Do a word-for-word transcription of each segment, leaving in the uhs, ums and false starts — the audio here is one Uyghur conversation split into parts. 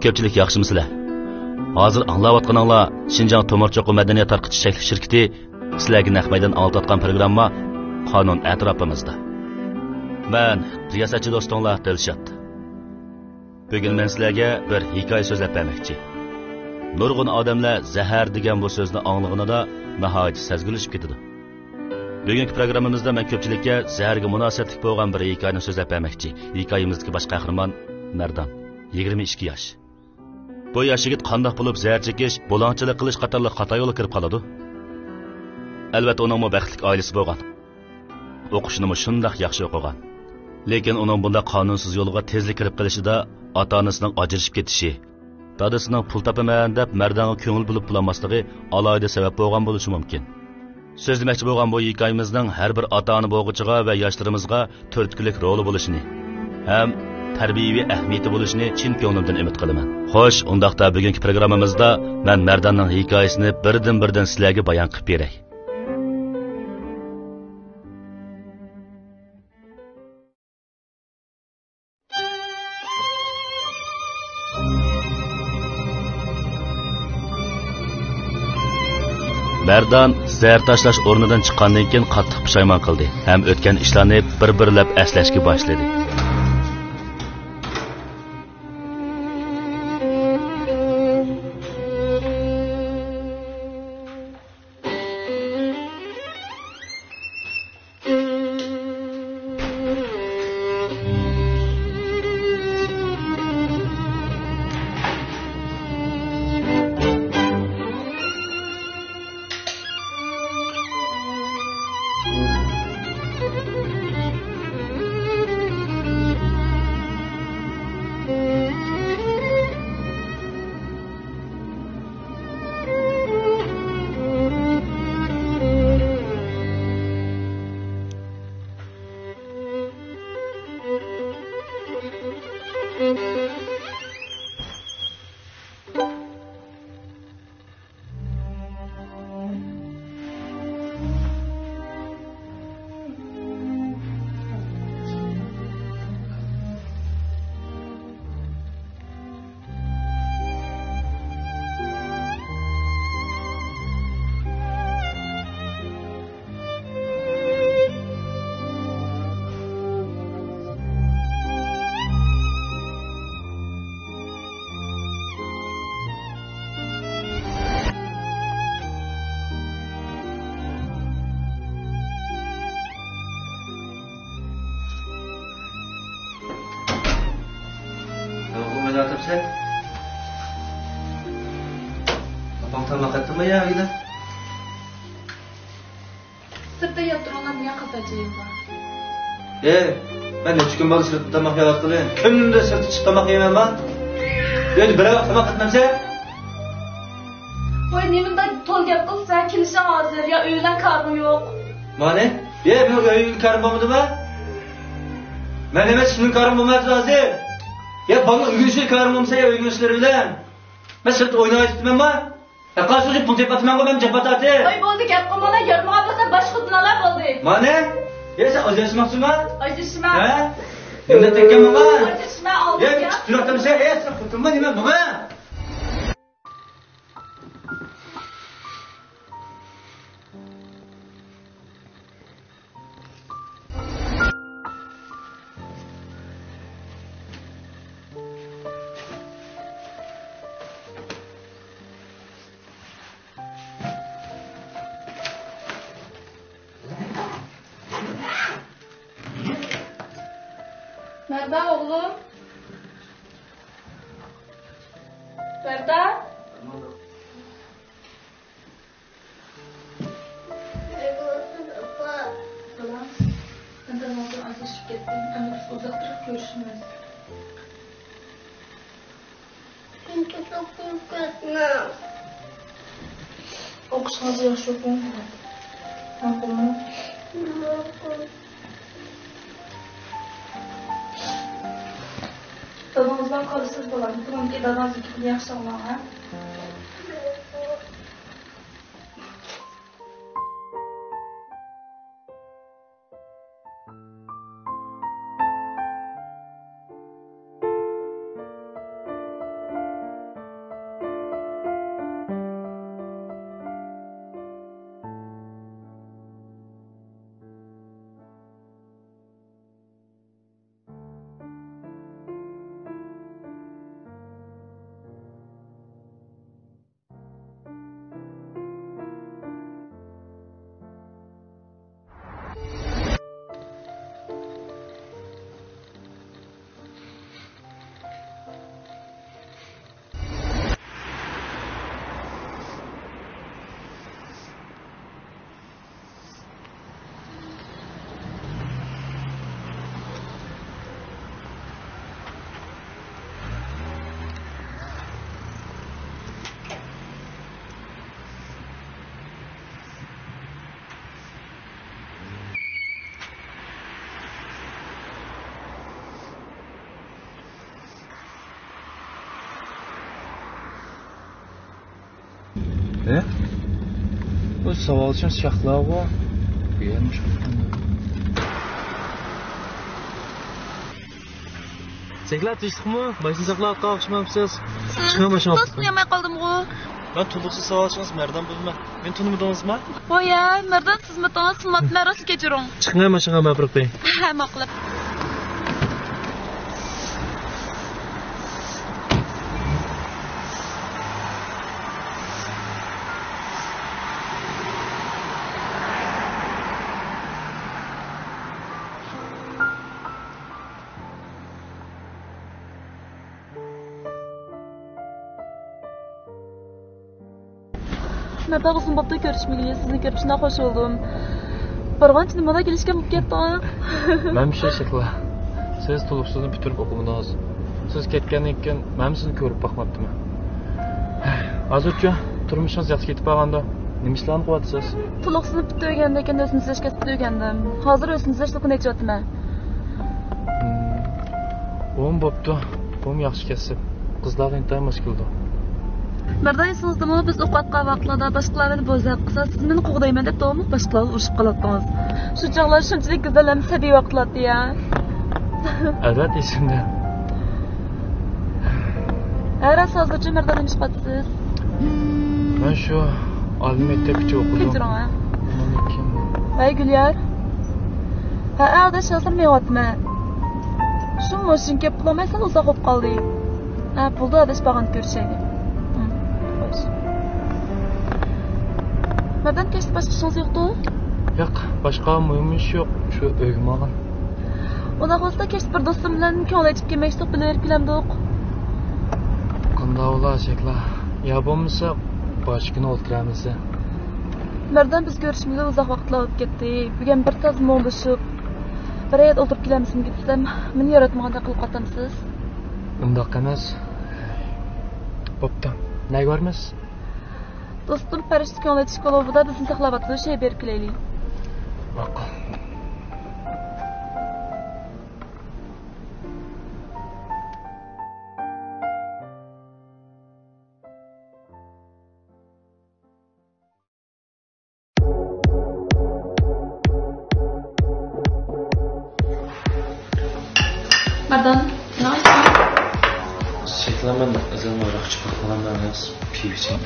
كۆپچىلىك ياخشىمۇسىلەر؟ ھازىر ئاڭلاۋاتقىنىڭلار شىنجاڭ تومۇر چوقۇ مەدەنىيەت تارقىتىش چەكلىك شىركىتى سىلەرگە نەق مەيدان ئاڭلىتىۋاتقان پروگرامما قانۇن ئەتراپىمىزدا. مەن رىياسەتچى دوستۇڭلار دىلشات. بۈگۈن مەن سىلەرگە بىر ھېكايە سۆزلەپ بەرمەكچى. نۇرغۇن ئادەملەر زەھەر دېگەن بۇ سۆزنى ئاڭلىغىنىدا ناھايىتى سەزگۈرلىشىپ كېتىدۇ. بۈگۈنكى پروگراممىمىزدا مەن كۆپچىلىككە زەھەرگە مۇناسىۋەتلىك بولغان بىر ھېكايىنى سۆزلەپ بەرمەكچى. ھېكايىمىزدىكى باش قەھرىمان مەردان، يىگىرمە ئىككى ياش. بۇ ياش يىگىت قانداق بولۇپ زەھەر چېكىش، بۇلاڭچىلىق قىلىش قاتارلىق خاتا يولغا كىرىپ قالىدۇ؟ ئەلۋەتتە، ئۇنىڭمۇ بەختلىك ئائىلىسى بولغان. ئوقۇشىنىمۇ شۇنداق ياخشى ئوقۇغان. لېكىن ئۇنىڭ بۇنداق قانۇنسىز يولغا تېزلا كىرىپ قېلىشىدا ئاتا-ئانىسىنىڭ ئاجرىشىپ كېتىشى، دادىسىنىڭ پۇل تاپىمەن دەپ مەردانغا كۆڭۈل بۆلۈپ بولالماسلىقى ئالاھىدە سەۋەب بولغان بولۇشى مۇمكىن. سۆزلىمەكچى بولغان بۇ ھېكايىمىزنىڭ ھەر بىر ئاتا-ئانا بولغۇچىغا ۋە ياشلىرىمىزغا تۈرتكىلىك رولى بولۇشىنى ھەم تەربىيەۋى ئەھمىيىتى بولۇشىنى چىن كۆڭلۈمدىن ئۈمىد قىلىمەن. خوش، ئۇنداقتا بۈگۈنكى پروگراممىمىزدا مەن مەرداننىڭ ھېكايىسىنى بىردىن-بىردىن سىلەرگە بايان قىلىپ بېرەي. مەردان زەھەر تاشلاش ئورنىدىن چىققاندىن كېيىن قاتتىق پۇشايمان قىلدى ھەم ئۆتكەن ئىشلارنى بىر-بىرلەپ ئەسلەشكە باشلىدى. ئاپاڭ تاماق ئەتتىمۇ يا ئۆيدە؟ سىرتتا يەپ تۇرۇڭلار، مېنىڭ قازانچىم بار. ئەي، مەن نەچچە كۈن بولدى سىرتتا تاماق يەۋاتقىلى. كۈندە سىرتتا چىقىپ تاماق يەيمەنما؟ ئۆيدە بىرەر ۋاق تاماق ئەتمەمسەن؟ ۋاي، نېمىنداق تولا گەپ قىلىسەن؟ كېلىشىڭ ھازىر، يا ئۆيلەن كارىڭ يوق. مانى؟ يا، مېنىڭ ئۆيگە كارىم بولمىدىما؟ مەن ئەمەس، سېنىڭ كارىڭ بولمايدۇ ھازىر. يا، بالىنىڭ ئۆگىنىشىگە كارىڭ بولمىسا، يا ئۆينىڭ ئىشلىرى بىلەن. مەن سىرتتا ئويناۋېتىپتىمەنما؟ ئەقەل سۆزى پۇل تېپىۋاتىمەنغۇ مەن جاپا تارتىپ. ۋاي، بولدى، گەپ قىلماڭلار، يارىمىغان بولسا باشقا خوتۇن ئالار بولدى. مانى؟ يا، سەن ئاجراشماقچىما؟ ئاجرىشىمەن. ھە؟ نېمە دەپ كەتكەن ماڭا؟ ئاجرىشىمەن، يا، ئالدىم يا. تۇراقتىمسەن؟ ئەي، سەن خوتۇنما نېمە ماڭا؟ مەردان ئوغلۇم. مەردان. بالام، مەن داداڭدىن ئاجرىشىپ كەتتىم. ئەمدى بىز ئۇزاقراق كۆرۈشمەيمىز. مەن تۇتۇپ كەتمە. ئوقۇشىڭىزنى ياخشى ئوقۇڭ. ماقۇلمۇ؟ ماقۇل. دادىڭىز بىلەن قالىسىز بالام. بۇنىڭدىكى دادىڭىزنىڭ گېپىنى ياخشى ئاڭلاڭ، ھە؟ نېمە؟ بۇ ساۋاقدىشىڭىز شەخلەرغۇ. بۇ يەرنى چىقىپ. سەكلەر تىنچلىقمۇ؟ ماشىنا ساقلاۋاتقان ئوخشىمامسىز؟ چىقىڭ ماشىنىڭ ئالدىدىن. تۇتۇپ قويماي قالدىمغۇ. مەن تولۇقسىز ساۋاقدىشىڭىز مەردان بىلىمەن. مېنى تونۇمىدىڭىزمۇ؟ ۋاي ھە، مەردان سىزمۇ تونۇمىسىز، مەن راسلا كەچۈرۈڭ. چىقىڭ ماشىنىغا مەن بېرىپ قوياي. ھە، ماقۇل. مەردان، ئۇزۇن بوپتۇ كۆرۈشمىگىلى، سىزنى كۆرۈپ شۇنداق خوش بولدۇم. بارغانچە نېمىلا كېلىشكەن بولۇپ كەتتىڭ؟ مەن شۇ شەكلى. سىز تولۇقسىزنى پۈتتۈرۈپ ئوقۇمىدىڭىز. سىز كەتكەندىن كېيىن مەنمۇ سىزنى كۆرۈپ باقماپتىمەن. ھازىرچۇ؟ تۇرمۇشىڭىز ياخشى كېتىپ بارغاندۇ؟ نېمە ئىشلارنى قىلىۋاتىسىز؟ تولۇقسىزنى پۈتتۈرگەندىن كېيىن ئۆزۈم ئىزدەشكە كەتتىم. ھازىر ئۆزۈم ئىزدەش توپىنى ئېچىۋاتىمەن. ھىم. ئۇمۇ بوپتۇ. بۇمۇ ياخشى كەسىپ. قىزلارغا ئىنتايىن ماس كېلىدۇ. مەردان، ئېسىڭىزدىمۇ، بىز ئوقۇۋاتقان ۋاقىتلاردا باشقىلار مېنى بوزەك قىلسا، سىز مېنى قوغدايمەن دەپ داۋاملىق باشقىلار بىلەن ئۇرۇشۇپ قالاتتىڭىز. شۇ چاغلار شۇنچىلىك گۈزەل ھەم سەبىي ۋاقىتلار ئىدى يا. ئەلۋەتتە ئېسىمدە. ھە، راست، ھازىرچۇ مەردان، نېمە ئىش قىلاتسىز؟ مەن شۇ ئالىي مەكتەپكىچە ئوقۇدۇم. كەچۈرۈڭ، ھە. ئۇنىڭدىن كېيىن. ۋەي، گۈليار. ھە، ئاداش، ھازىر مېڭىۋاتىمەن. شۇ ماشىنا كەپ قالماي سەل ئۇزاق بولۇپ قالدى. ھە، بولدى، ئاداش، بارغاندا كۆرۈشەيلى. ھە، خوش. مەردان، كەچتە باشقا ئىشىڭىز يوقتۇ؟ ياق، باشقا مۇھىم ئىش يوق. شۇ ئۆيگە ماڭغان. ئۇنداق بولسا، كەچتە بىر دوستۇم بىلەن كۆڭۈل ئېچىپ كېمەشتۇق، بىللە بېرىپ كېلەمدۇق. قانداق بولا، شەكلا. يا بولمىسا، باشقا كۈنى ئولتۇرامىز. مەردان، بىز كۆرۈشمىگىلى ئۇزاق ۋاقىتلار ئۆتۈپ كەتتى. بۈگۈن بىر تاز مۇڭدىشىپ، بىر يەردە ئولتۇرۇپ كېلەمسىز دېسەم، مېنى ياراتمىغاندەك قىلىپ قاتامسىز. ئۇنداق ئەمەس. بوپتۇ. نەگە بارىمىز؟ دوستۇم پەرىشتە كۆڭۈل ئېچىش كۇلۇبىدا بىزنى ساقلاۋاتىدۇ، شۇ يەرگە بېرىپ كېلەيلى. ماقۇل. مەردان، نېمە ئىش بار؟ شەكلا، مەن ئەزەلدىن ھاراق ئىچىپ باقمىغان ئەمەس، پىۋا ئىچىمەن.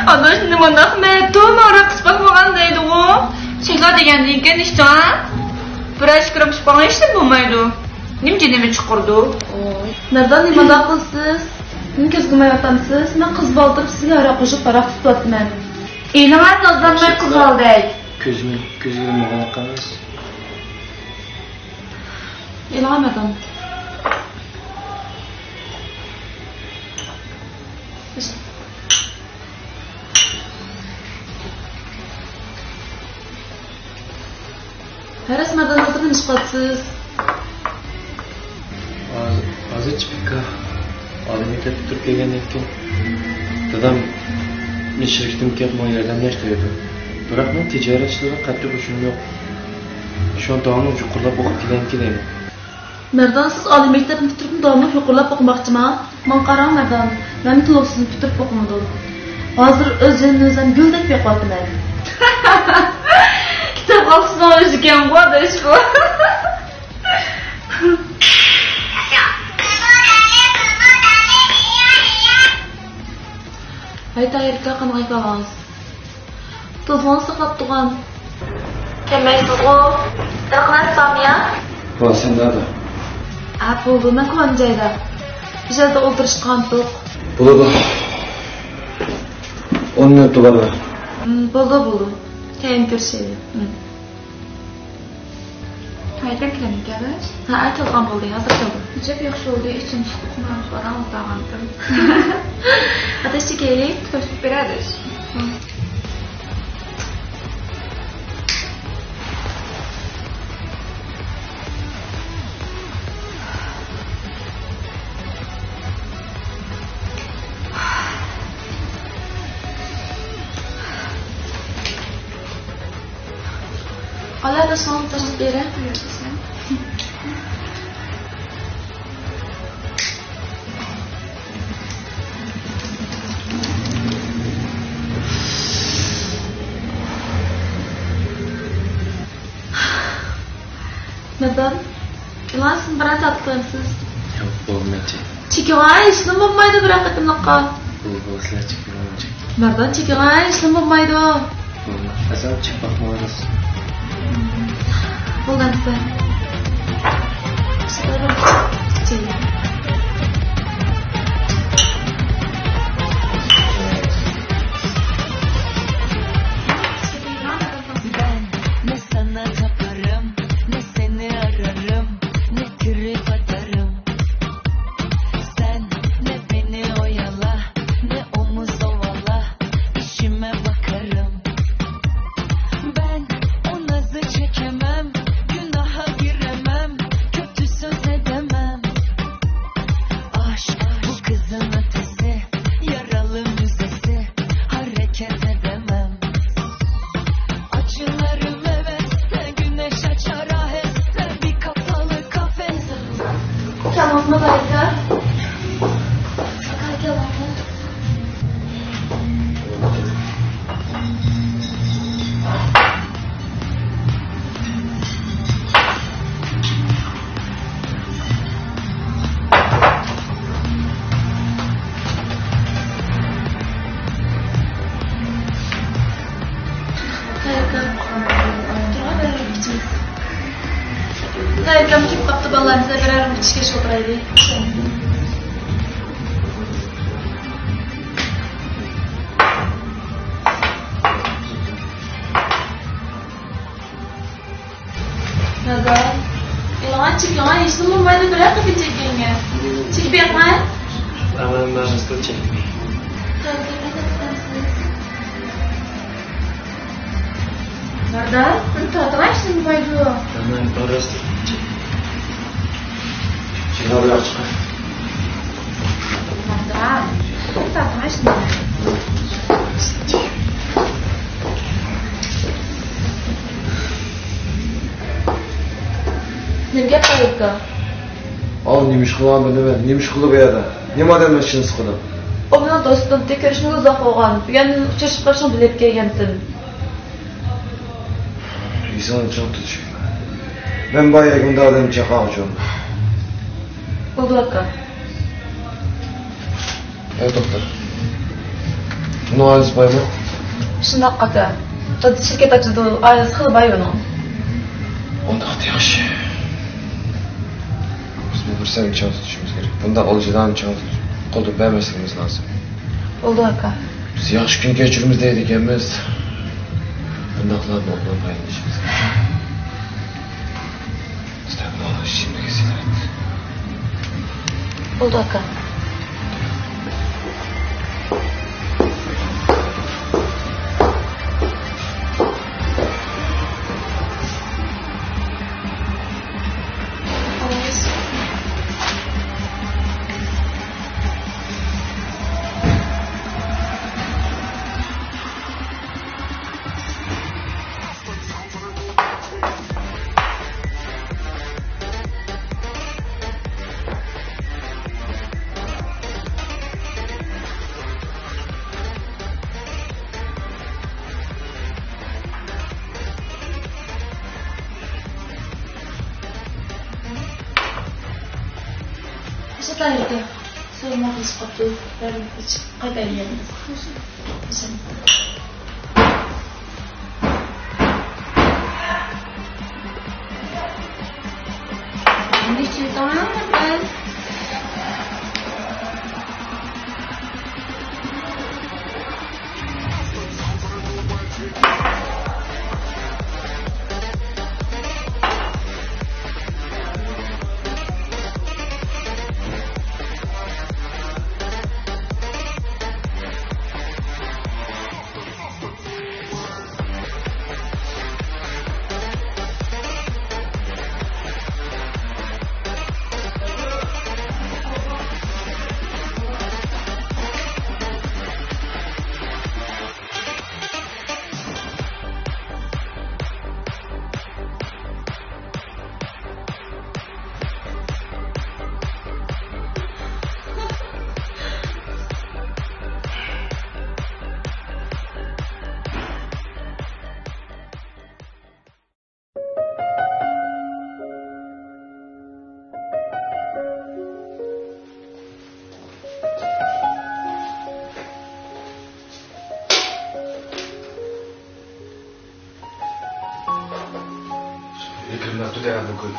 ئاداش، نېمانداق مەتۇم ھاراق ئىچىپ باقمىغان دەيدىغۇ؟ شەكلا دېگەندىن كېيىن ئىچتىڭ ھە؟ بىر ئىككى گرام ئىچىپ باققان ھېچنېمە بولمايدۇ. نېمە جېنىمنى چۇقۇردۇ؟ ئوي. مەردان، نېمانداق قىلىسىز؟ مېنى كۆز قىلمايۋاتامسىز؟ مەن قىز بالا تۇرۇپ سىزگە ھاراق قوشۇپ، ھاراق تۇتۇۋاتىمەن. ئېلىڭا نازلانماي قىزالدەك. كۆزۈم، كۆزۈم ماڭا قارىماس. ئېلىڭا مەردان. ھە راست، مەردان، ھازىر نېمە ئىش قىلاتسىز؟ ھازىر، ھازىرچە بىكار. ئالىي مەكتەپ پۈتتۈرۈپ كەلگەندىن كېيىن دادام مېنى شىركىتىمگە كېلىپ ماڭا ياردەملەشتۈرىدۇ. بىراق مەن تىجارەت ئىشلىرىغا قەتئىي ھوشۇم يوق. شۇڭا داۋاملىق يۇقىرىلاپ ئوقۇپ كېلەيمىكىن دەيمەن. مەردان، سىز ئالىي مەكتەپنى پۈتتۈرۈپمۇ داۋاملىق يۇقىرىلاپ ئوقۇماقچىما؟ ماڭا قاراڭ مەردان، مەنمۇ تولۇقسىزنى پۈتتۈرۈپ ئوقۇمىدىم. ھازىر ئۆز جېنىمنى ئۆزۈم گۈلدەك بېقىۋاتىمەن. كىتاب قالسىنىڭ ئۆزى ئىكەنغۇ ئاداش بۇ. ھەي تاھىر ئاكا، قانداق ئەھۋالىڭىز؟ تېلېفوننى ساقلاپ تۇرغان. كەلمەيسىزغۇ؟ بىر قانات بارمۇ يا؟ بار، سەن نەدە؟ ئا، بولدى، مەن كۆرگەن جايدا. بىر يەردە ئولتۇرۇشقانتۇق. بولىدۇ. ئون مىنۇت بار. ھىم، بولىدۇ، بولىدۇ. كېيىن كۆرۈشەيلى. ھىم. ھەي، كەلگەن ئىكەن. ھە، كەلگەن بولدى، ھازىر كەلدىم. نېچە ياخشى بولدى، ئىچىم سۇسۇپ، مەن سوراپ ئولتۇرغانتىم. ئاداش كېلەيلى، كۆرسىتىپ بېرەدىش. ئالا، بىر سوڭ تاشلاپ بېرە. مەردان، ئىلاجىنى بىرەر تارتقانسىز؟ ياق، بولمايدۇ. چېكىڭە، ھېچنېمە بولمايدۇ بىرەر قېتىملىققا. بولىدۇ، سىلەر چېكىڭە. مەردان، چېكىڭە، ھېچنېمە بولمايدۇ. بولمايدۇ. ئەسەر چېكىپ باقمايمىز. بولدى ئەمىسە. Ben ne sana taparım, ne seni ararım, ne trip atarım. Sen ne beni oyala, ne omuz ovala, işime bakarım. Ben o nazı çekemem, günaha giremem, kötü söz edemem. Aşk bu kızın ötesi, yaralı müzesi, hareket edemem. Açılarım hevesle, güneş açar aheste bir kapalı kafes. Tamam mı Bayka? Kalk yalanı. تايىنلام كېلىپ قاپتۇ، بالىلار، بىزلەر بىرەر ئىچكەچ ئولتۇرايلى. نازار، يالغان چېكىڭە، ھېچنېمە بولمايدۇ، بىرەر قېتىم چېكىڭە. چېكىپ بېقىڭە. ئەمەن، مەن رەسمىي چېكىپ. نازار، بىر تارتىڭە، ھېچنېمە بولمايدۇ. ئەمەن، بىر رەسمىي چېكىپ. شۇنداق بىر چىقار. نازار، بىر تارتىڭە، ھېچنېمە بولمايدۇ. نېمە گەپ بار ئۇكا؟ ئاۋۇ نېمە ئىش قىلغان بۇ نېمە؟ نېمە ئىش قىلدى بۇ يەردە؟ نېمە ئادەملەر ئىچىنى سىقىدۇ؟ ئۇ مېنىڭ دوستۇمتى، كۆرۈشكىلى ئۇزاق بولغان. بۇ يەردىن ئۇچرىشىپ قېلىشنى بىلىپ كەلگەنتىم. ئېسىڭنى چىڭ تۇت. مەن بار يەرگە ئۇنداق ئادەمنى چاقىرغۇچى بولمىدىم. بولدى ئاكا. ھەي، توختا. بۇنىڭ ئائىلىسى بارمۇ؟ شۇنداق ئاكا. دادىسى شىركەت ئاچىدۇ، ئائىلىسى خېلى باي ئۇنىڭ. ئۇنداقتا ياخشى. بىز بۇ پۇرسەتنى چىڭ تۇتۇشىمىز كېرەك. بۇنداق ئىلجىدارنى چىڭ تۇتۇپ، قولدىن بەرمەسلىكىمىز لازىم. بولدى ئاكا. بىز ياخشى كۈن كەچۈرىمىز دەيدىكەنمىز. بۇنداقلاردىن ئوبدان پايدىلىنىشىمىز كېرەك. بولدى ئاكا. يېقىنلاشتى دەيمەن بۈگۈن.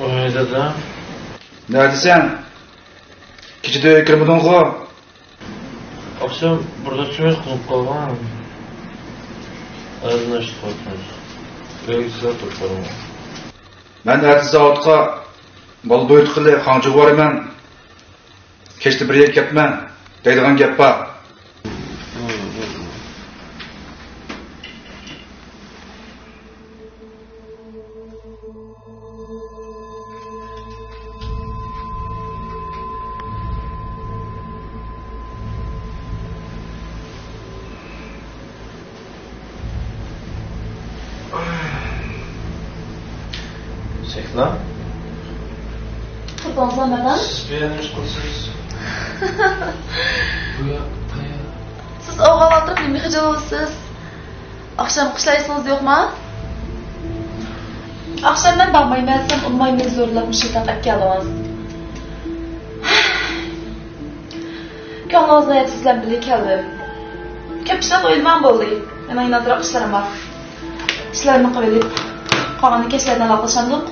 ۋاي دادا. نەدىسەن؟ كېچىدە ئۆيگە كىرمىدىڭغۇ؟ ئاخشام بىر نەچچە مىنۇت قىزىپ قالغان. ئايرىلىشىپ قويۇپسىز. ئۆيگە سىلەر تۇرۇپ بېرىڭ. مەن ئەتە زاۋۇتقا بالا بويىتقىلى خاڭجۇغا بارىمەن. كەچتە بىر يەرگە كەتمە دەيدىغان گەپ بار. شەيخلا. تۇردىڭىزمۇ مەدەم؟ سىز بۇ يەردە نېمە قىلىسىز؟ بۇ ياق قايا؟ سىز ئوغۇل ئولتۇرۇپ نېمە خىجىل بولىسىز؟ ئاخشامقى ئىشلار ئېسىڭىزدە يوقما؟ ئاخشام مەن بارمايمەن دېسەم، ئۇنىماي مېنى زورلاپ مۇشۇ ياتاققا ئەكەلدىڭىز. كۆڭلىڭىزنى ئېيتىپ سىز بىلەن بىللە كەلدىم. كۆپ ئىشلارنى ئويلىماڭ بولدى. مېنىڭ يەنە ئازراق ئىشلىرىم بار. ئىشلىرىمنى قىلىۋېلىپ، قالغىنىنى كەچلەردىن ئالاقىلىشامدۇق؟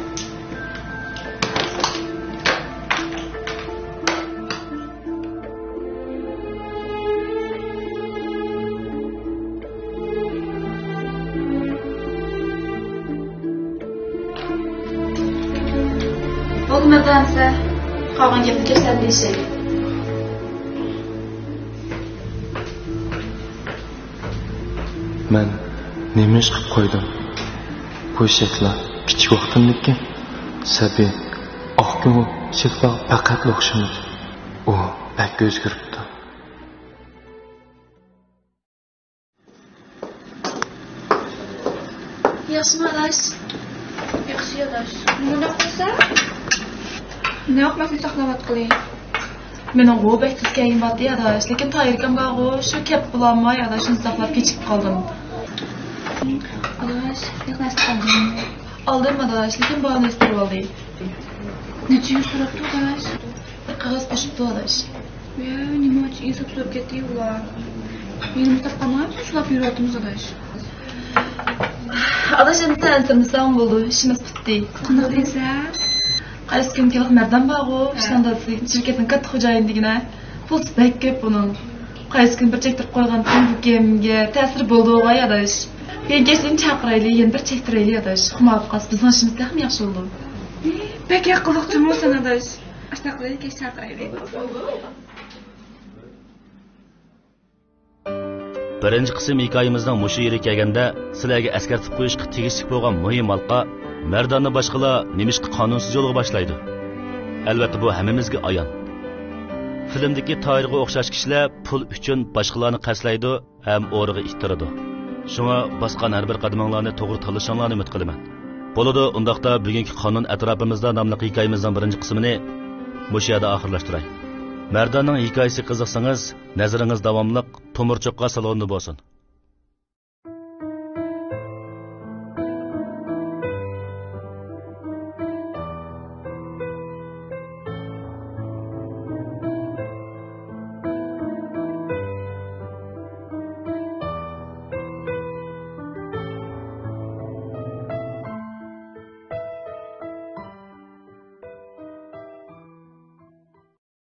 بولدى مەردان ئەمىسە، قالغان گەپنى كەچلەردە دېيىشەيلى. مەن نېمە ئىش قىلىپ قويدۇم؟ بۇ شەيخلا كىچىك ۋاقتىمدىكى سەبىي، ئاق كۆڭۈل شەيخلاغا پەقەتلا ئوخشىمىدى. ئۇ بەك ئۆزگىرىپتۇ. ياخشىمۇ ئاداش؟ ياخشى ئاداش. نېمانداق قىلسا؟ نەق مەسىلە ساقلاۋاتقىلى. مېنىڭغۇ بەك تېز كەلگۈم بارتتى ئاداش، لېكىن تاھىركام بارغۇ، شۇ كەپ بولالماي ئاداش، شۇنى ساقلاپ كېچىكىپ قالدىم. ئاداش، نەق نەرسە قالدىم. ئالدىم ئاداش، لېكىن باھانە ئۆستۈرۈۋالدى. نەچچە يۈز سوراپتۇ ئاداش؟ بىر قەغەز قوشۇپتۇ ئاداش. ۋە نېمە ئۈچۈن ئىنساپ سوراپ كەتتى ئۇلار؟ يېنىمىز تاپقانغا شۇلاپ يۈرۈۋاتىمىز ئاداش. ئاداش، ئەمدى سەن ئەنسىرىمىسەڭ بولىدۇ، ئىشىمىز پۈتتى. قانداق دەيسەن؟ قايسى كۈنى كېلىق مەردان بارغۇ، ھە. ئىشنىڭ دادىسى، شىركەتنىڭ كاتتا خوجايىنى دېگىنە. پۇلسى بەك كۆپ ئۇنىڭ. قايسى كۈنى بىر چەكتۈرۈپ قويغاندىكىن بۇ گېمگە تەسىرى بولىدۇ غاي ئاداش. بۈگۈن كەچتىن چاقىرايلى، يەنە بىر چەكتۈرەيلى ئاداش. ئۇخلاپ قالسا بىزنىڭ ئىشىمىز تېخىمۇ ياخشى بولىدۇ. بەك ھەققىلىق تۇرمۇسەن ئاداش. ئاشۇنداق قىلايلى، كەچ چاقىرايلى. بىرىنچى قىسىم ھېكايىمىزنىڭ مۇشۇ يېرىگە كەلگەندە، سىلەرگە ئەسكەرتىپ قويۇشقا تېگىشلىك بولغان مۇھىم ھالقا، مەرداننى باشقىلار نېمىشقا قانۇنسىز يولغا باشلايدۇ؟ ئەلۋەتتە، بۇ ھەممىمىزگە ئايان. فىلىمدىكى تاھىرغا ئوخشاش كىشىلەر پۇل ئۈچۈن باشقىلارنى قەستلەيدۇ ھەم ئورىغا ئىتتىرىدۇ. شۇڭا باسقان ھەر بىر قەدىمىڭلارنى توغرا تاللىشىڭلارنى ئۈمىد قىلىمەن. بولىدۇ، ئۇنداقتا بۈگۈنكى قانۇن ئەتراپىمىزدا ناملىق ھېكايىمىزنىڭ بىرىنچى قىسمىنى مۇشۇ يەردە ئاخىرلاشتۇراي. مەرداننىڭ ھېكايىسىگە قىزىقسىڭىز، نەزىرىڭىز داۋاملىق تومۇرچۇققا سالغىنىدا بولسۇن.